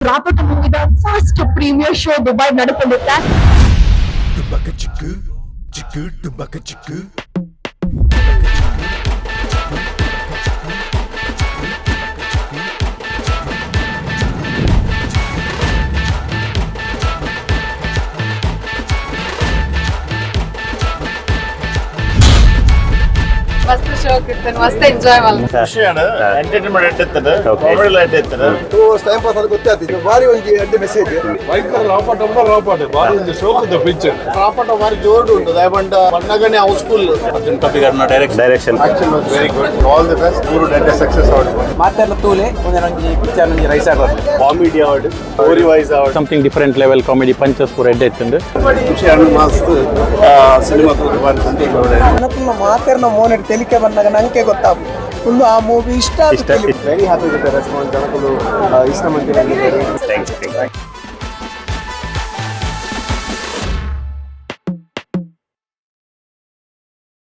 ರಾಪಟ ಮೂವಿದ first premiere show Dubai ನಡಪಲಿದೆ. ಡುಬಕ ಚಿಕ್ಕು ಚಿಕ್ಕು ಡುಬಕ ಚಿಕ್ಕು. ಮಸ್ತ್ ಶೋಕ್ ಇತ್ತು, ಮಸ್ತ್ ಎಂಜಾಯ್ ಮಲ್ತ. ಖುಷಿಯಾಣ, ಎಂಟರ್ಟೈನ್ಮೆಂಟ್ ಇರ್ತದೆ. ಕಾಮಿಡಿ ಲೈಟ್ ಇರ್ತದೆ. 2 ಅವರ್ಸ್ ಟೈಮ್ ಪಾಸ್ ಆದ ಗೊತ್ತೇ ಆಗ್ತದೆ. ಬಾರಿ ಒಂಜಿ ಅಡ್ಡಿ ಮೆಸೇಜ್. ರಾಪಾಟ ರಾಪಾಟ ಬಾರಿ ಒಂಜಿ ಶೋಕದ ಪಿಕ್ಚರ್. ರಾಪಟ ಬಾರಿ ಜೋರು ಉಂಟು. ದಯಪಂಡ ಬಣ್ಣಗಣೆ house full. Direction. Action was very good. All the best. ಮೂರು ಗಂಟೆ ಸಕ್ಸಸ್ ಆವಡ್. ಮಾತೆಲ್ಲ ತೂಲೆ, ಒಂದೊಂಜಿ ಪಿಕ್ಚರ್ ಒಂಜಿ ರೈಸ್ ಆಗೋದು. Comedy award, story wise award. Something different level comedy punches ಪೂರ ಎಡ್ಡೆ ಇತ್ತುಂಡು. ಖುಷಿಯಾಣ, ಮಸ್ತ್ ಸಿನಿಮಾ ಬಾರಿ ಸಂತೋಷ. ನನಕುಲ್ಲ ಮಾತೆರ್ನ ಮೋನೆಟ್ ತೆಲಿಕೆ ಬಂದಾಗ ನಂಗೆ ಗೊತ್ತಾಗ ಒಂದು ಆ ಮೂವಿ ಇಷ್ಟ. ಇಷ್ಟ. Very happy with response. ಜನಕುಲು ಇಷ್ಟ ಮಂದಿ. Thanks.